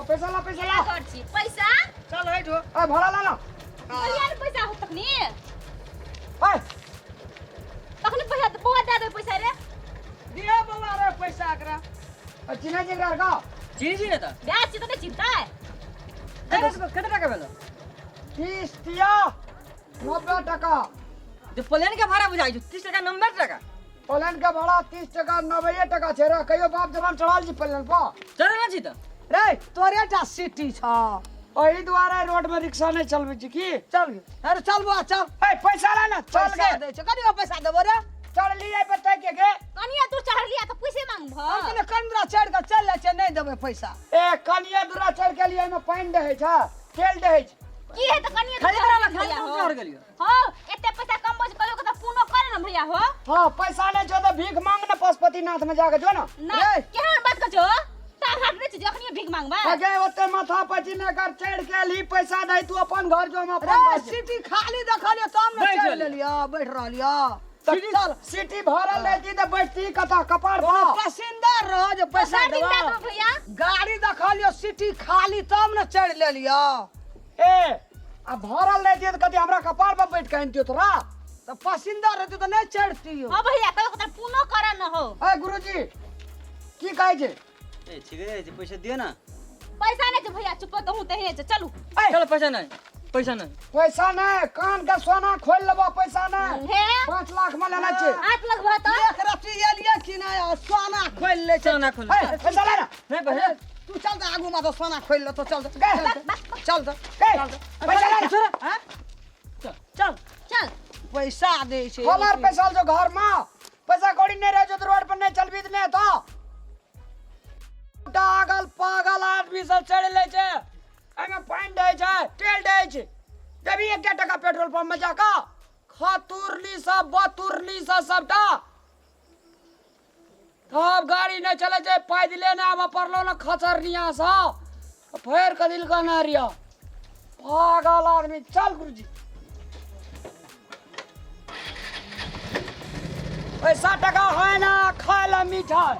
पैसा ला, पैसा ला। कर छी पैसा। चल हट हो। ए, भाड़ा ला ना। कहिया ने पैसा हो तखनी? ए, तखनी पैसा त बौआ दे दे पैसा रे। दिया बौआ रे पैसा एकरा। ए, चिन्है छी एकरा का? चिन्है छी ने तऽ। ब्याज छी त नै चिन्हतै। कते टाका भेलो? 30 तिया 90 टका। जे प्लेन के भाड़ा बुझाइ छौ 30 टका 90 टका। प्लेन के भाड़ा 30 टका 90 टका छै रे। कहियो बाप जवान चढ़ल छी प्लेन पर? चढ़ल ना छी तऽ। रे तोरे टा सिटी छ। एहि दुआरे रोड में रिक्शा नहीं चलबै छी की? चल अरे चल बौआ चल। ए पैसा ला ना, चल पैसा गे। दै छौ, कनियो पैसा देबो रे। चढ़लियै बतै के गे? कनिया तू चढ़लिया तऽ पैसे मांगबह। हम कहलियै कनि दूरा चढ़ि कऽ चलि जाइ छियै, नहि देबै पैसा। ए कनिया दूरा चढ़ि के लिए एहिमे पानि दहै छै, तेल दहै छै। की है तऽ कनिया खाली दूरा तोरा चढ़ि खाली भैया तू हो। चढ़ गेलियो। हो, एते पैसा कमबै छै कहियो के तऽ पुनो करे ना भैया हो। हाँ पैसा नहीं छौ तऽ भीख मांग ना पशुपतिनाथ में जाके जो ना। ना, रे। केहन बात कहै छौ? तार हाथ नहि छै जे अखनिये भीख मांगबै। अगे ओते माथा पची नहि कर, चढ़ि के एलही पैसा दै तू अपन घर जो, हम अपन रे घर जो। सिटी खाली देखलियो तब ने बैठ चढ़ि गेलियो। लेलियो, बैठ रहलियो। तऽ चल। सिटी भरल रहती तऽ बैठती कतऽ कपार पर। पसिंदर रह जे पैसा दोसर दिन देबो। दए देबो भैया। गाड़ी देखलियो सिटी खाली तब ने चढ़ि लेलियो। ए आ भरल रहती तऽ कथी हमरा कपार पर बैठ के आनितियो तोरा? तऽ पसिंदर रहती तऽ नहि चढ़तियो। हाँ भैया, कहियो के तऽ पुनो करे न हो। ए गुरुजी की कहै छै? ए ठीक है, जे पैसा दियो ना। पैसा नहीं छै भैया, चुप तहु तहिने छै, चलू। ए चलो पैसा नहीं, पैसा नहीं। पैसा नहीं, कान के सोना खोल लेबो, पैसा नहीं। हे? 5 लाख में लेना छै। हाथ लगबह तऽ? देख रति एलियै कि नहि, आ सोना खोलि लै छै। सोना खोलि ए, पैसा ले ना। नहीं पैसा। तू चल तऽ आगू में तऽ सोना खोलि लेतो, चल तऽ। गे। चल तऽ। ए, पैसा ले ना। हाँ? चल। चल। पैसा दै छै। खोलर पैसा जो घर में, पैसा कौड़ी नहीं रहे जो तो रोड पर नहीं चलबी तऽ नहीं तो। पागल पागल आदमी सब चढ़ि लै छै, एहिमे पानि दै छै, तेल दै छै। देबही 1 टका पेट्रोल पंप में जाकऽ खतुरनी सब बतुरनी सब सबटा। तब गाड़ी नहि चलै छै, पैदले नहि आबऽ पड़लो ने खचरनिया सब फेर कऽ दिलका ने रिया पागल आदमी। चल गुरुजी, पैसा टका है ना खाय ला मिठाई।